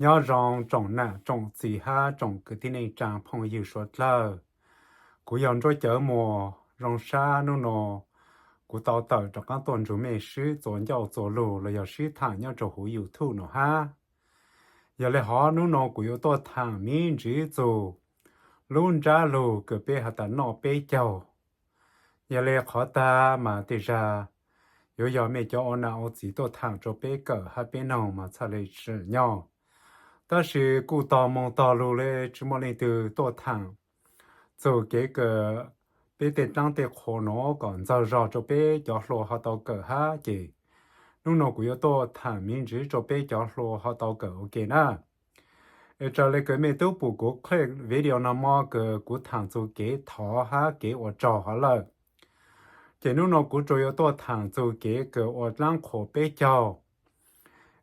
Nyob zoo tsoom nam tsoom txiv hab tsoom kwv tij neej tsaa phooj ywg suav dlawg. Kuv yog Nruab Cawv Muas. Zoo sab nub nua kuv tau tawm rov qaab tuaj nrug mej sib txuas ncauj txuas lug los yog sib thaam nyob rua huv YouTube no hab. Yog le hov nub nua kuv yuav tuaj thaam miv ntsiv txug lub ntsab lug kws peb has tas noj peb caug. Yog le qhov taag mas tej zag yuav yog mej cov ua nam ua txiv tuaj thaam rua peb kawm hab peb noog mas txhaj le tsim nyog. Tab sis kuj tog moog tog lug le tsi muaj leej twg tuaj thaam txug kev kws peb tej dlaab tej qhuas nuav kom ntxaug zog rua peb cov hluas ho tau kawm hab ces nub nua kuv yuav tuaj thaam miv ntsiv rua peb cov hluas ho tau kawm ua ke na. Es raws le kws mej tub pum kuv clip video no mo kws kuv thaam txug kev thov hab kev ua tsaug hov lawm, ces nub nua kuv tsuas yuav tuaj thaam txug kev kws ua dlaab qhuas peb caug.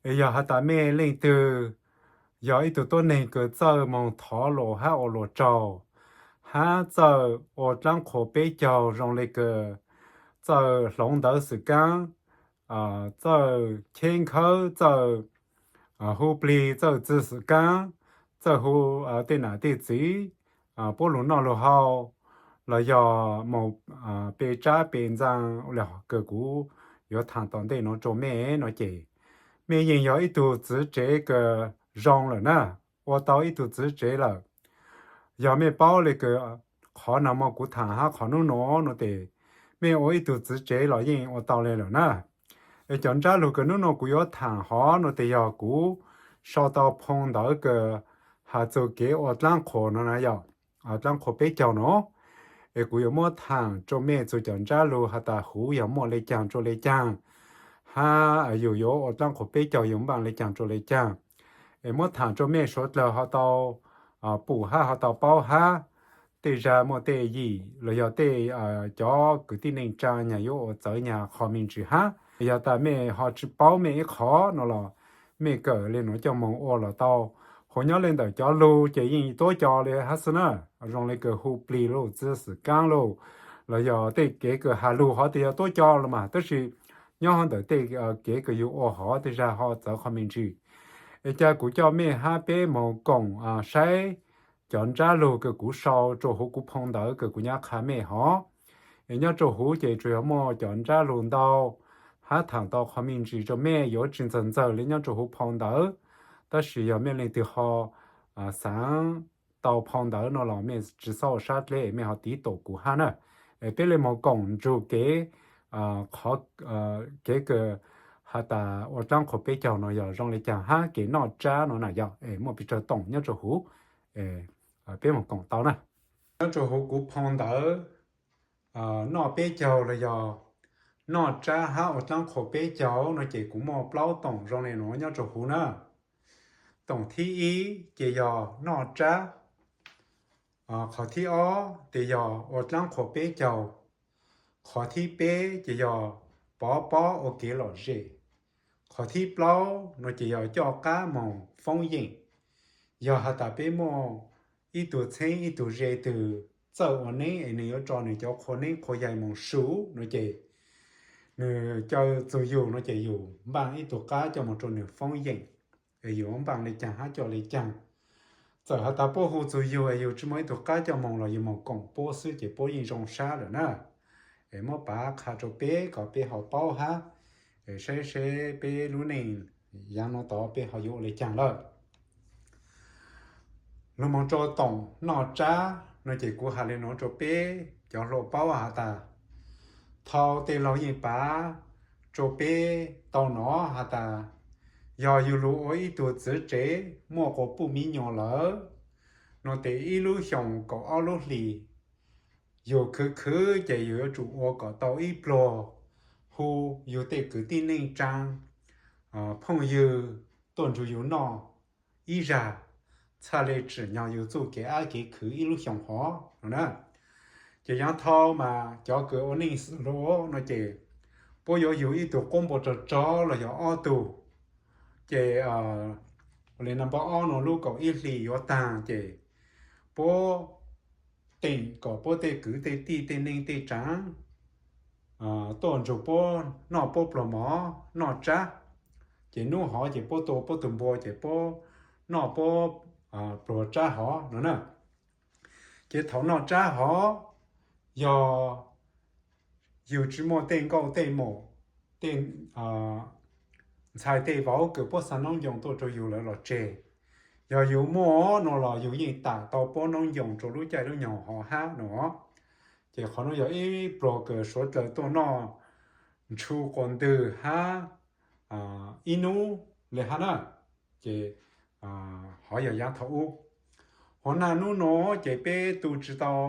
Es yog has tas mej leej twg yog ib tug tuab neeg kws txawj moog thov lus hab ua lus tsaug, hab txawj ua dlaab qhuas peb caug zoo le kws txawj hloov ntawv xwm kaab, txawj cheb nkhawb, txawj hu plig, txawj txwv xwm kaab, txawj hu tej nam tej txiv puab lug noj lug haus, los yog moog pe tsab pe ntxaa le kws kuv yuav thaam tom ntej nuav rua mej no ces mej yeej yog ib tug txiv tsev kws zoo lawm na, ua tau ib tug txiv tsev lawm. Yog mej paub le kws qhov no mo kuv thaam hab qhov nub nua no tes mej ua ib tug txiv tsev los yeej ua tau le lawm na. Es cov ntsab lug kws nub nua kuv yuav thaam hov no tes yog kuv sau tau phoo ntawv kws has txug kev ua dlaab qhuas no na yog dlaab qhuas peb caug no. Es kuv yuav muab thaam rua mej txug cov ntsab lug has tas huv yog muaj le caag rua le caag, hab yug yuav ua dlaab qhuas peb caug yug npaaj le caag rua le caag. Es muab thaam rua mej suav dlawg ho tau pum hab ho tau paub hab tej zag muaj tej yim los yog tej cov kwv tij neej tsaa nyag yuav ua txawv nyag qhov me ntsis hab. Yog tas mej ho tsi paub mej ib qhov no los mej kawm le nuav coj moog ua los tau. Huv nyob le ntawm cov lug ces yeej tuab co le hab xwb na, zoo le kws hu plig lauj, txwv xwm kaab lauj, los yog tej kev kws has lug hov tes yog tuab co los mas, tab sis nyob hov ntawm tej kev kws yug ua hov tej zag ho txawv qhov me ntsis. Es ca kuv coj mej hab peb moog koom saib cov ntsab lug kws kuv sau rua huv kuv phoo ntawv kws kuv nyab qha mej hov. Es nyob rua huv ces tsuas yog muaj cov ntsab lug ntau hab thaam tau qhov me ntsis rua mej yuav tsi ntxawg ntxawg le nyob rua huv phoo ntawv. Tab sis yog mej leej twg ho xaav tau phoo ntawv no los mej tsi xob sab dleb mej ho tiv tauj kuv hab na. Es peb le moog koom nrug kev, qhov, kev kws has tas ua dlaab qhuas peb caug no yog zoo le caag hab kev noj tsab no na yog es muaj pes tsawg toom nyob rua huv, peb moog koom tau na. Nyob rua huv kuv phoo ntawv noj peb caug los yog noj tsab hab ua dlaab qhuas peb caug no ces kuv muaj plaub toom zoo le nuav nyob rua huv na. Toom thib ib ces yog noj tsab, qhov thib ob ces yog ua dlaab qhuas peb caug, qhov thib peb ces yog pov pob ua kev lom zem, qhov thib plaub no ces yog coj qab moog foob yeem. Yog has tas peb muaj ib tug txheeb ib tug ze twg txawj ua neeb es nwg yuav tso nwg cov qhua neeb qhua yaig moog su no ces nwg caw txug yug no ces yug npaaj ib tug qab coj moog rua nwg foob yeem, es yug npaaj le caag hab coj le caag. Txawm has tas puab hu txug yug es yug tsi muaj ib tug qab coj moog los yug moog koom puab xwb ces puab yeej zoo sab lawm na. Es muab pav qha rua peb kom peb ho paub hab, es saib seb peb lub neej yaav nuav tod peb ho yuav ua le caag lawm. Lug moog rua toom noj tsab no ces kuv has le nuav rua peb cov hluas paub has tas, thaus tej laug yeej pav rua peb tau nov has tas, yog yug lug ua ib tug txiv tsev muaj quas puj miv nyuas lawm no tes ib lub xyoos kaum ob lub hlis, yug khwv khwv ces yug yuav tsum ua kom tau ib pluag hu yug tej kwv tij neej tsaa, phooj ywg tuaj nrug yug noj ib zag, txhaj le tsim nyog yug txuj kev ab kev khwv ib lub xyoos hov no na. Ces yaav thau mas cov kws ua neej xwm luag no ces puab yuav yug ib tug quab npua rog rog los yog ob tug. Ces le naj npawb ob no lub kaum ib hlis yuav taag ces puab teem kom puab tej kwv tej tij tej neej tej tsaa tuaj nrug puab noj puab pluag mov noj tsab. Ces nub hov ces puab tua puab tug npua ces puab noj puab pluag tsab hov no na. Ces thaum noj tsab hov, yog yug tsi muaj tej nkauj tej muam, tej ntxhais tej vauv kws puab xa noob ncoos tuaj rua yug lawm los tseg. Yog yug muaj no los yug yeej tam tau puab noob ncoos rua lub caij lub nyoog hov hab no. Ces qhov nuav yog ib pluag kws suav dlawg tuaj noj ntshu quas ntwg hab ib nub le hab na. Ces hov yog yaav thaum ub. Hov naj nub nuav ces peb tu tsi tau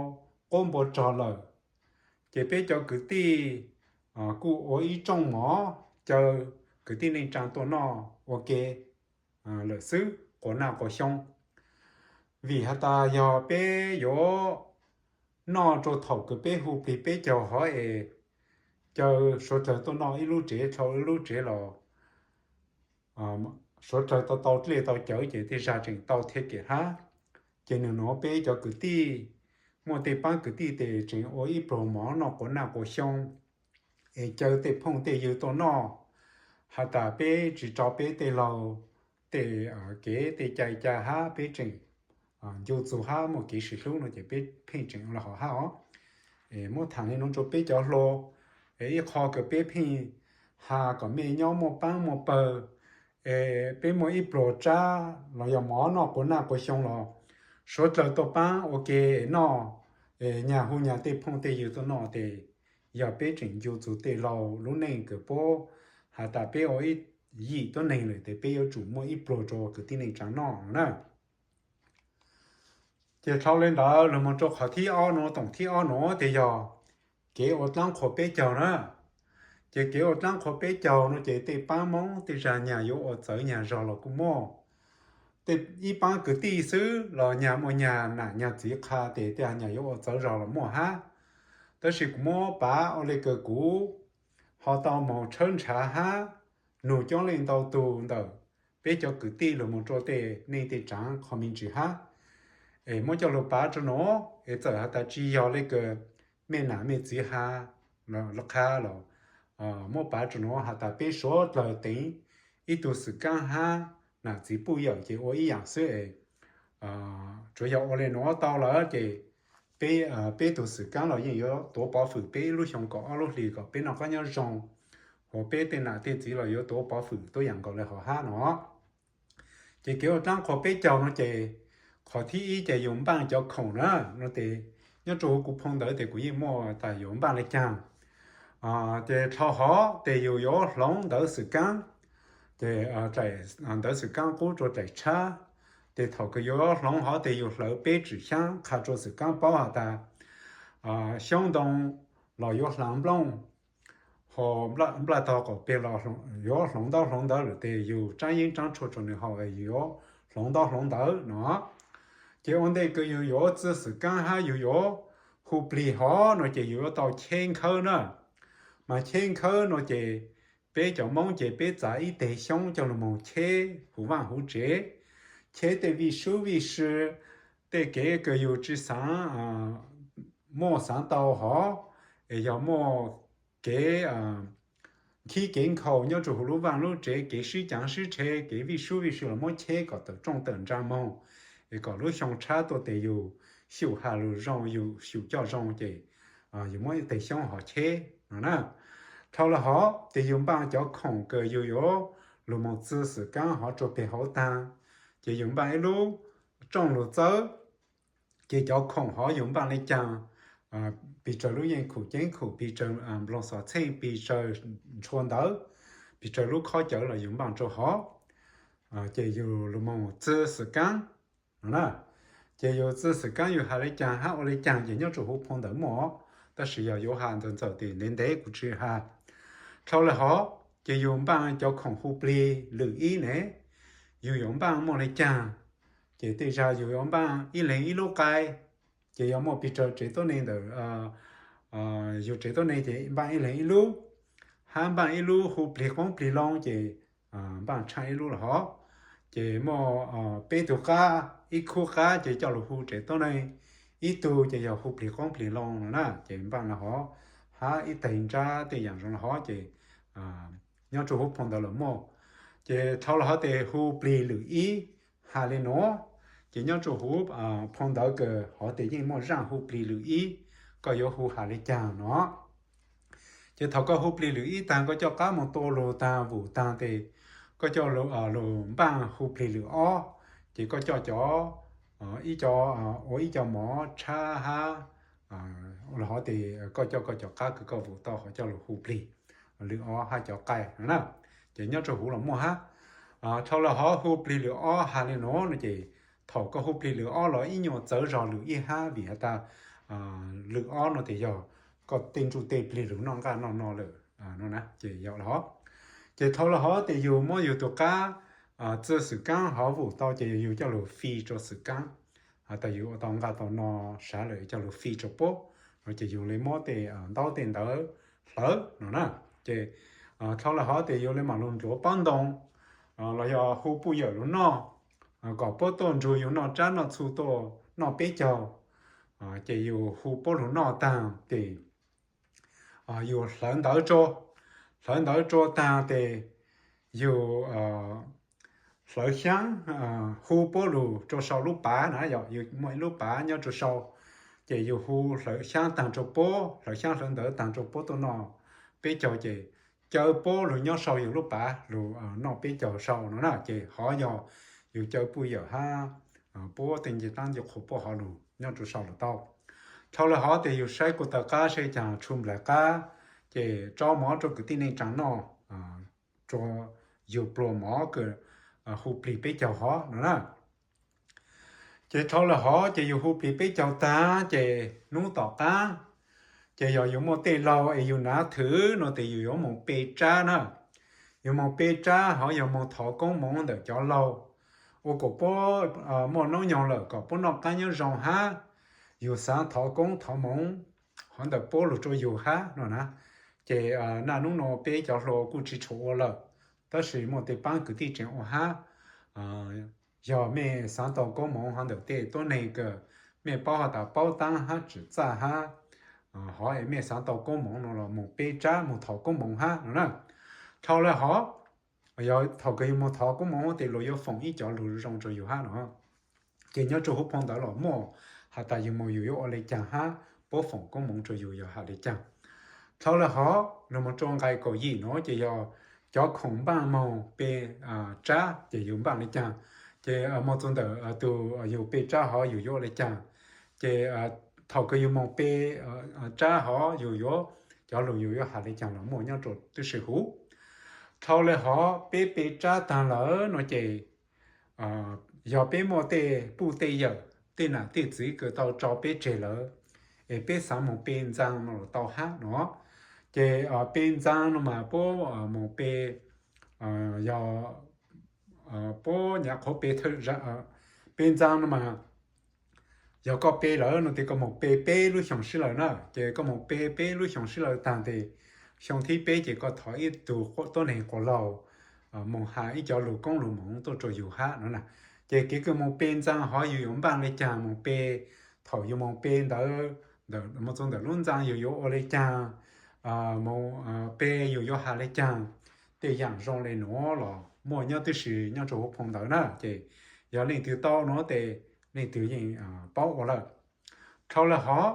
quab npua rog lawm, ces peb cov kwv tij kuj ua ib rooj mov caw kwv tij neej tsaa tuaj noj ua ke lawm xwb quas naj quas xyoo. Vim has tas yog peb yuav noj rua thaum kws peb hu plig peb caug hov es caw suav dlawg tuaj noj ib lub tsev dhau ib lub tsev los suav dlawg tau tau dlej tau cawv ces tej zag tseem tau thiaj kem hab. Ces nwg nuav peb cov kwv tij, muaj tej paab kwv tij tes tseem ua ib pluag mov noj quas naj quas xyoo, es caw tej phooj tej ywg tuaj noj. Has tas peb tsi rau peb tej laug tej kev tej cai ca hab peb tseem ncu txug hab muaj kev sib hlub no ces peb pheej tseem ua le hov hab os. Es muab thaam le nuav rua peb cov hluas, es ib qho kws peb pheej has kom mej nyob muaj paab muaj pawg, es peb muaj ib pluag tsab los yog mov noj quas naj quas xyoo los suav dlawg tuaj paab ua ke noj, es nyag hu nyag tej phooj tej ywg tuaj noj tes yog peb tseem ncu txug tej laug lub neej kws puab has tas peb ua ib yim tuab neeg lawm tes peb yuav tsum muaj ib pluag rua kwv tij neej tsaa noj no na. Ces dhau le ntawd lug moog rua qhov thib ob nuav, toom thib ob nuav tes yog kev ua dlaab qhua peb caug na. Ces kev ua dlaab qhua peb caug no ces tej paab Moob tej zag nyag yuav ua txawv nyag zog los kuj muaj. Tej ib paab kwv tij xwb los nyag muaj nyag nam nyag txiv qha tes tej nyag yuav ua txawv zog los muaj hab. Tab sis kuv muab pav ua le kws kuv ho tau moog tshawb nrhav hab nug coob leej ntau tug ntawm peb cov kwv tij lug moog rua tej neej tej tsaav qho me ntsis hab, es muab coj lug pav rua nuav. Es txawm has tas tsi yog le kws mej nam mej txiv has los qha los muab pav rua nuav has tas peb suav dlawg teev ib tug xwm kaab hab nam txiv puj yawm ces ua ib yaam xwb es tsuav yog ua le nuav tau lawm ces peb tug xwm kaab los yeej yuav tuav pov fwm peb ib lub xyoo kaum ob lub hlis kom peb noj qab nyob zoo, hos peb tej nam tej txiv los yuav tuav pov fwm tuab yaam nkaus le hov hab no. Ces kev ua dlaab qhua peb caug no ces qhov thib ib ces yug npaaj cov khoom na no tes nyob rua huv kuv phoo ntawv tes kuv yeej muaj tas yuav npaaj le caag. Ces dhau hov tes yug yuav hloov ntawv xwm kaab, ces ntawv xwm kaab qub rua daim tshab. Tes thaum kws yuav hloov hov tes yug hlawv peb tsim xyaab qha rua xwm kaab paub has tas xyoob ntoo los yuav hlaav nplooj, hos nplaj tog qaum peg los yuav hloov ntaub hloov ntawv lawm tes yug tsaab yeeb tsaab tshuaj rua nwg haus es yug yuav hloov ntaub hloov ntawv no. Ces ua ntej kws yug yuav txwj xwm kaab hab yug yuav hu plig hov no ces yug yuav tau cheb nkhawb na. Mas cheb nkhawb no ces peb cov Moob ces peb txav ib teg xyoob coj lug moog cheb huv vaaj huv tsev, cheb tej vij sub vij sw, tej kev kws yug tsi xaav, muaj xaav tau hov, es yog muaj kev nkhib kev nkhaus nyob rua huv lub vaaj lub tsev, kev sib caav sib rhe, kev vij sub vij sw los muab cheb kom tawm rooj tawm ntsa moog, es kom lub xyoo tshab tuaj tes yug xyum has lug zoo, yug xyum coj zoo ces yug muab ib teg xyoob hov cheb no na. Dhau le hov ces yug npaaj cov khoom kws yug yuav lug moog txwj xwm kaab hov rua peg hauv taag, ces yug npaaj ib lub rooj lug txawb. Ces cov khoom hov yug npaaj le caag, pig tsawg lub yeej khum ceeb khum, pig tsawg nploog xov txheej, pig tsawg ntshua ntawv, pig tsawg lub khob cawv los yug npaaj rua hov. Ces yug lug moog txwj xwm kaab no na. Ces yug txwj xwm kaab yug has le caag hab ua le caag ces nyob rua huv phoo ntawv muaj, tab sis yog yuav has ntxawm ntxawm tes ntev ntev kuv tsi has. Dhau le hov ces yug npaaj cov khoom hu plig lwm ib ne, yug yuav npaaj muaj le caag. Ces tej zag yug yuav npaaj ib leeg ib lub qai, ces yog muaj pig tsawg tsev tuab neeg ntawm yug tsev tuab neeg ces npaaj ib leeg ib lub, hab npaaj ib lub hu plig qoob plig loo ces npaaj tshaaj ib lub los hov. Ces muaj peb tug qab, ib khub qab ces coj lug hu tsev tuab neeg, ib tug ces yog hu plig qoob plig loo no na, ces npaaj los hov, hab ib teg nrab tej yaam zoo los hov ces nyob rua huv phoo ntawv los muaj. Ces dhau los hov tes hu plig lwm ib, has li nuav, ces nyob rua huv phoo ntawv kws hov tias yeej muaj zaaj hu plig lwm ib, koj yuav hu has le caag no. Ces thaum koj hu plig lwm ib taag, koj coj qab moog tua lug taag vum taag tes koj coj lug npaaj hu plig lwm ob, ces koj coj cov ib co ua ib co mov tshab hab los hov tes koj coj koj cov qab kws koj vum tau hov coj lug hu plig lwm ob hab cov qai no na. Ces nyob rua huv los muaj hab. Dlhau le hov hu plig lwm ob has le nuav no ces thaum koj hu plig lwm ob los ib nyuas txawv zog lwm ib hab vim has tas lwm ob no tes yog koj tej ntsuj tej plig lug noj nqaj noj no lawm no na ces yog le hov. Ces dlhau le hov tes yug muab yug tug qab txwj xwm kaab hov vum tau ces yug coj lug fi rua xwm kaab has tas yug ua tau nqaj tau no sav lawm coj lug fi rua puab no ces yug le muab tej ntaub tej ntawv hlawv no na. Ces dlhau le hov tes yug le maam lug ntxuav pob ntoo los yog hu puj yawm lug noj kom puab tuaj nrug yug noj tsab noj txhu tuaj noj peb caug. Ces yug hu puab lug noj taag tes yug hlawv ntawv rua, hlawv ntawv rua taag tes yug hlawv xyaab hu puab lug rua sau lub pav na, yog yug muaj ib lub pav nyob rua sau, ces yug hu hlawv xyaab taag rua puab, hlawv xyaab hlawv ntawv taag rua puab tuaj noj peb caug ces caw puab lug nyob sau yug lub pav lug noj peb caug sau no na. Ces hov yog yug caw puj yawm hab puab tej nce taab nce qhua puab hov lug nyob rua sau lug tau. Dlhau le hov tes yug saib kuv taw qab saib caag tshu nplaim qab, ces tso mov rua kwv tij neej tsaa noj rua yug pluas mov kws hu plig peb caug hov no na. Ces dlhau le hov ces yug hu plig peb caug taag ces nub tom qaab, ces yog yug muaj tej laug es yug nav thwm no tes yug yuav moog pe tsab na. Yug moog pe tsab hov yog moog thov koob moov ntawm cov laug ua kom puab muaj noob nyoog lawm kom puab noj qaab nyob zoo hab yug xaav thov koob thov moov hov ntawm puab lug rua yug hab no na. Ces naj nub nuav peb cov hluas kuj tsi tshua ua lawm, tab sis muaj tej paab kwv tij tseem ua hab. Yog mej xaav tau koob moov hov ntawm tej tuab neeg kws mej paub has tas paub taab hab tsim txaj hab, hov es mej xaav tau koob moov no los moog pe tsab moog thov koob moov hab no na. Dlhau le hov yog thaum kws yug moog thov koob moov tes luag yuav foom ib cov lug zoo rua yug hab no. Ces nyob rua huv phoo ntawv los muaj has tas yug moog yug yuav ua le caag hab puab foom koob moov rua yug yog has le caag. Dlhau le hov lug moog rua nqai kaum yim nuav ces yog cov khoom npaaj moog pe tsab ces yug npaaj le caag. Ces moog txug ntawm tug yug pe tsab hov yug yuav ua le caag. Ces thaum kws yug moog pe tsab hov yug yuav, cov lug yug yuav has le caag los muaj nyob rua tib si huv. Dlhau le hov peb pe tsab taag lawm no ces yog peb muaj tej puj tej yawm tej nam tej txiv kws tau tso peb tseg lawm, es peb xaav moog pe ntxaa no los tau hab no. Ces pe ntxaa no mas puab moog pe, yog puab nyam qhuav pe, pe ntxaa no mas yog koj pe lawm no tes koj moog pe peb lub xyoo sib law na. Ces koj moog pe peb lub xyoo sib law taag tes xyoo thib peb ces koj thov ib tug tuab neeg quas laug moog has ib cov lug koob lug moov tuaj rua yug hab no na. Ces kev kws moog pe ntxaa hov yug yuav npaaj le caag, moog pe thaum yug moog pe ntawd, moog txug ntawm lub ntxaa yug yuav ua le caag, moog pe yug yuav has le caag, tej yaam zoo le nuav los muaj nyob tib si nyob rua huv phoo ntawv na. Ces yog leej twg tau nuav tes leej twg yeej paub ua lawm. Dlhau le hov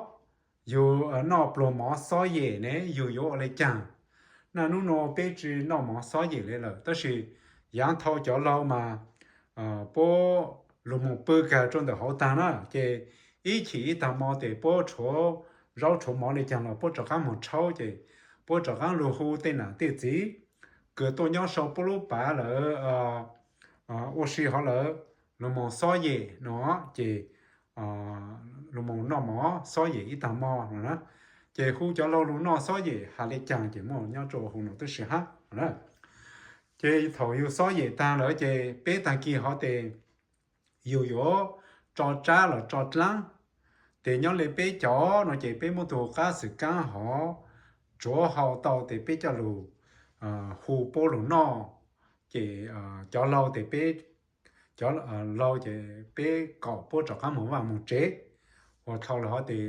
yug noj pluag mov xob yem ne yug yuav ua le caag? Naj nub nuav peb tsi noj mov xob yem le lawm, tab sis yaav thau cov laug mas puab lug moog pw kag rua ntawm hauv taag na, ces ib chim ib taag mo tes puab tshuav zaub tshuav mov le caag los puab rov qaab moog tshaub, ces puab rov qaab lug hu tej nam tej txiv kws tuaj nyob sau puab lub pav lawm ua si hov lawm, lug moog xob yem no, ces lug moog noj mov xob yem ib taag mo no na. Ces hu cov laug lug noj xob yem has le caag ces muaj nyob rua huv nuav tib si hab. Ces thaum yug xob yem taag lawm ces peb taag kis hov tes yug yuav tso tsab los tso dlaab. Ces nyob le peb cov no ces peb muab tug qab xwm kaab hov tsuav hau tau tes peb coj lug hu puab lug noj. Ces cov laug tes peb, cov laug ces peb kom puab rov qaab moog vaaj moog tsev, ua dlhau le hov tes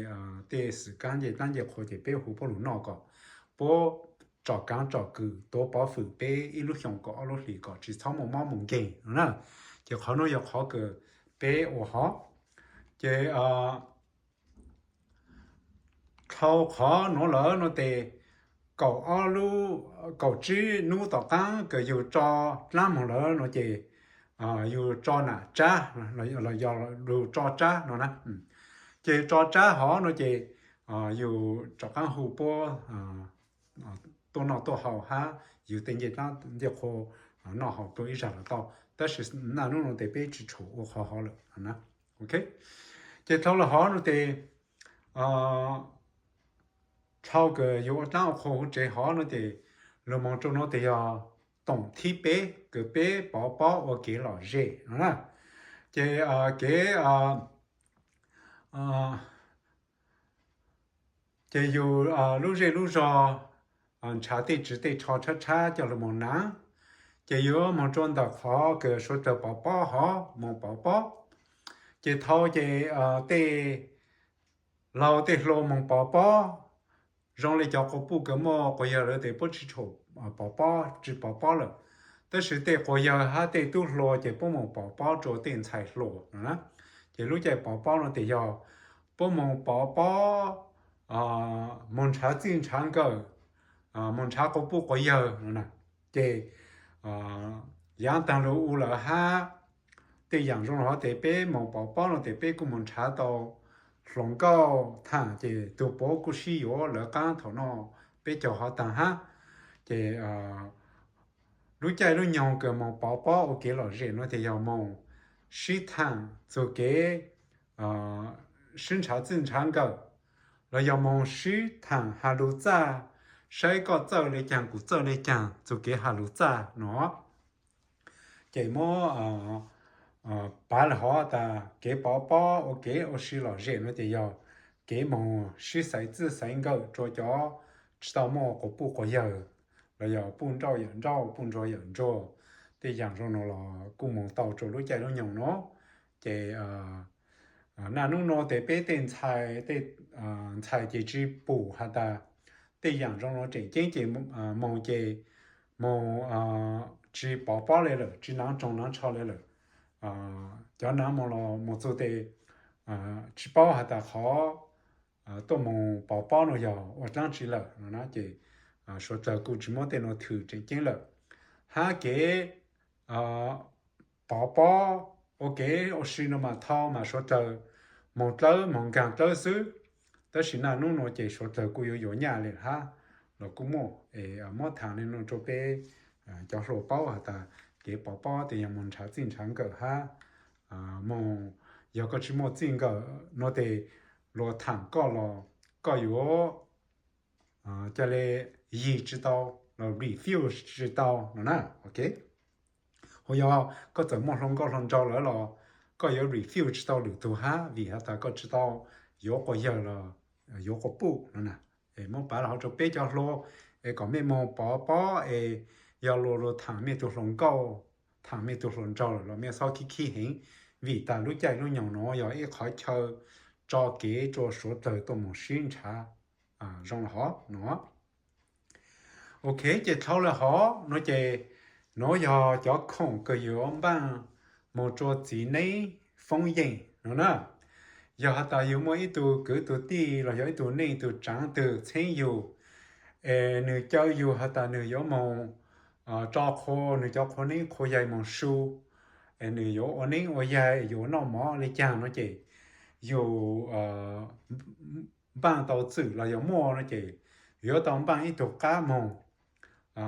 tej xwm kaab ncej dlaab ncej qhua ces peb hu puab lug noj kom puab tsom kaav tsom kwm tuav pov fwm peb ib lub xyoo kom ob lub hlis kom tsi txhob muaj mob muaj nkeeg no na. Ces qhov nuav yog qhov kws peb ua hov. Ces dhau qhov nuav lawm no tes kaum ob lub, kaum tsib nub tom qaab kws yug tso dlaab moog lawm no ces yug tso nam tsab los yog yug tso tsab no na. Ces tso tsab hov no ces yug rov qaab hu puab tuaj noj tuaj haus hab yug tej ncej dlaab ncej qhua noj haus rua ib zag los tau, tab sis naj nub no tes peb tsi tshua ua qhov hov lawm na. Ok, ces dhau lawm hov no tes dhau kws yug ua dlaab ua qhua huv tsev hov no ces lug moog rua no tes yog toom thib peb kws peb pov pob ua kev lom zem no na. Ces kev ces yug lub zej lub zog nrhav tej ris tej rho tshab tshab coj lug moog naav. Ces yuav moog rua ntawm qhov kws suav dlawg pov pob hov moog pov pob. Ces dhau ces tej laug tej hluas moog pov pob, zoo le cov quas puj kws muaj quas yawg lawm tes puab tsi tshua pov pob, tsi pov pob lawm. Tab sis tej quas yawg hab tej tub hluas ces puab moog pov pob rua tej ntxhais hluas no na. Ces lub caij pov pob no tes yog puab moog pov pob, moog nrhav txij nrhav nkawm, moog nrhav quas puj quas yawg no na. Ces yaav taag lug u lawm hab tej yaam zoo hov tes peb moog pov pob no tes peb kuj moog nrhav tau hluas nkauj thaam ces tug puab kuj sib yuav lawv qaab thaum no peb caug hov taag hab. Ces lub caij lub nyoog kws moog pov pob ua kev lom zem no tes yog moog sib thaam txug kev sib nrhav txij nrhav nkawm, los yog moog sib thaam has lug txaj, saib koj txawj le caag kuv txawj le caag txug kev has lug txaj no. Ces muab pav lawm hov tas kev pov pob ua kev ua si lom zem no ces yog kev moog sib xaiv txij xaiv nkawm rua cov tsi tau muaj quas puj quas yawg, los yog puj nrauj yawm nrauj, puj ntsuag yawm ntsuag, tej yaam zoo no los kuj moog tau rua lub caij lub nyoog no. Ces naj nub no tes peb tej ntxhais, tej ntxhais ces tsi pum has tas tej yaam zoo no tseem ceeb ces moog ces moog tsi pov pob le lawm, tsi naav roog naav tsho le lawm. Cov naav moog los moog txug tes tsi paub has tas qhov tuaj moog pov pob no yog ua dlaab tsi lawm no na. Ces suav dlawg kuj tsi muab tej no thwm tseem ceeb lawm. Hab kev pov pob ua kev ua si no mas thau mas suav dlawg moog dlawb moog nkaag dlawb xwb. Tab sis naj nub no ces suav dlawg kuj yuav yuav nyaj le hab los kuj muaj. Es muab thaam le no rua peb cov hluas paub has tas kev pov pob tes yog moog nrhav txij nrhav nkawm hab moog, yog koj tsi muaj txij nkawm no tes luag thaam koj los koj yuav ca le yig tsi tau los refuse tsi tau no na. Ok, hu yog koj txawm muaj hluas nkauj hluas nraug lawm los koj yuav refuse tsi tau lwm tug hab vim has tas koj tsi tau yuav quas yawg los yuav quas puj no na. Es muab pav lawm hov rua peb cov hluas es kom mej moog pov pob es yog luag luag thaam mej tug hluas nkauj, thaam mej tug hluas nraug lawm los mej xob khib khib heev, vim tas lub caij lub nyoog nuav yog ib qhov chaw tso kev rua suav dlawg tuaj moog sib nrhav zoo los hov no. Ok, ces dhau lawm hov no ces nuav yog cov khoom kws yuav npaaj moog rua txiv neeb foob yeej no na. Yog has tas yug muaj ib tug kwv tug tij los yog ib tug neej tug tsaav twg txheeb yug, es nwg caw yug has tas nwg yuav moog tso qhua, nwg cov qhua neeb qhua yaig moog su, es nwg yuav ua neeb ua yaig, yuav noj mov le caag no ces yug npaaj tau txwm los yog muaj no ces yuav tau npaaj ib tug qab moog,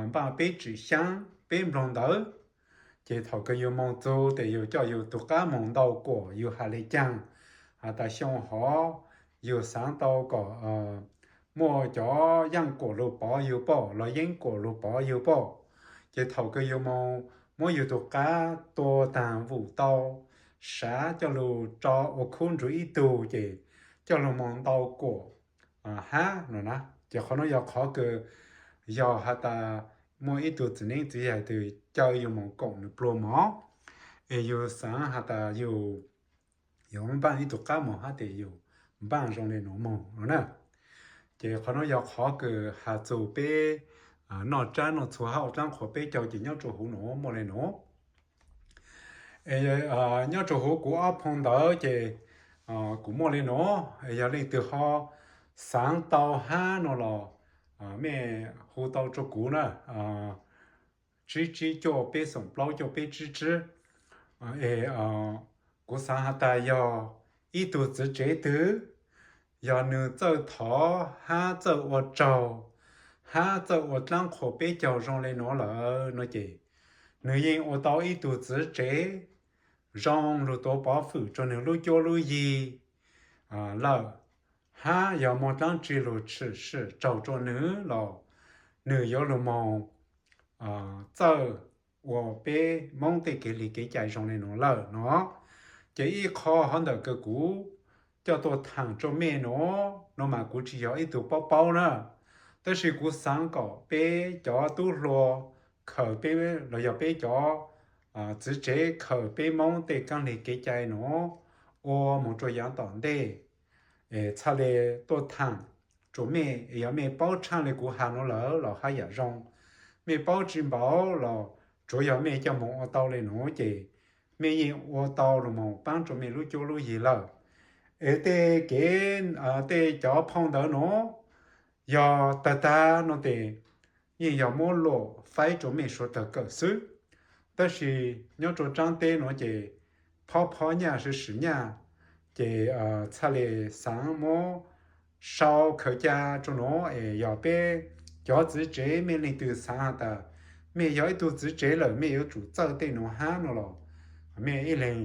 npaaj peb tsim xyaab peb nploog ntawv. Ces thaum kws yug moog txug tes yug coj yug tug qab moog ntau kuam yug has le caag, has tas xyoo hov yug xaav tau kom muaj cov yaaj kuam lug pov yug pom los yeeb kuam lug pov yug pom. Ces thaum kws yug moog muab yug tug qab tua taag vum tau, sav coj lug tso ua khub nrug ib tug ces coj lug moog ntau kuam hab no na. Ces qhov nuav yog qhov kws yog has tas muaj ib tug txiv neeb txiv yaig twg caw yug moog koom nwg pluag mov, es yug xaav has tas yug yuav npaaj ib tug qab moog hab tes yug npaaj zoo le nuav moog no na. Ces qhov nuav yog qhov kws has txug peb noj tsab noj txhua hab ua dlaab qhuas peb caug ces nyob rua huv nuav muaj le nuav. Es nyob rau huv kuv ob phoo ntawv ces kuv muaj li no, yog leej twg ho xaav tau hab no los mej hu tau rua kuv na, tsib tsib cuaj peb xoom plaub cuaj peb tsib tsib. Es kuv xaav has tas yog ib tug txiv tsev twg, yog nwg txawj thov hab txawj ua tsaug hab txawj ua dlaab qhuas peb caug zoo le nuav lawm no ces nwg yeej ua tau ib tug txiv tsev zoo lug tuav pov fwm rua nwg lub cuab lub yig lawm, hab yog muaj dlaab tsi lug tshwm sim tsaug rua nwg los nwg yuav lug moog txawj ua peb Moob tej kev li kev cai zoo le nuav lawm no. Ces ib qho hov ntawm kws kuv coj tuaj thaam rua mej no, no mas kuv tsi yog ib tug paub paub na, tab sis kuv xaav kom peb cov tub hluas khaws peb los yog peb cov txiv tsev khaws peb Moob tej kaab li kev cai no ua moog rua yaav tom ntej, txhaj le tuaj thaam rua mej. Yog mej paub tshaaj le kuv has no lawm los hab yaam zoo, mej paub tsi npaum los tsuav yog mej coj moog ua tau le nuav ces mej yeej ua tau lug moog paab rua mej lub cuab lub yig lawm. Es tej kev, tej cov phoo ntawv no yog tag tag no tes yeej yog muab luam faib rua mej suav dlawg kawm xwb, tab sis nyob rua tsaab teb no ces phob phob nyaj swm swm nyaj, ces txhaj le xaav muab sau khaws ca rua no. Es yog peb cov txiv tsev mej leej twg xaav has tas mej yog ib tug txiv tsev lawm mej yuav tsum txawj tej no hab no los mej ib leeg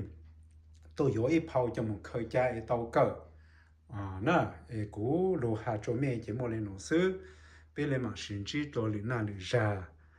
tuaj yuav ib phau coj moog khaws ca es tau kawm na. Es kuv lug has rua mej ces muaj le no xwb, peb le maam sib ntsib dlua lwm nag lwm zag.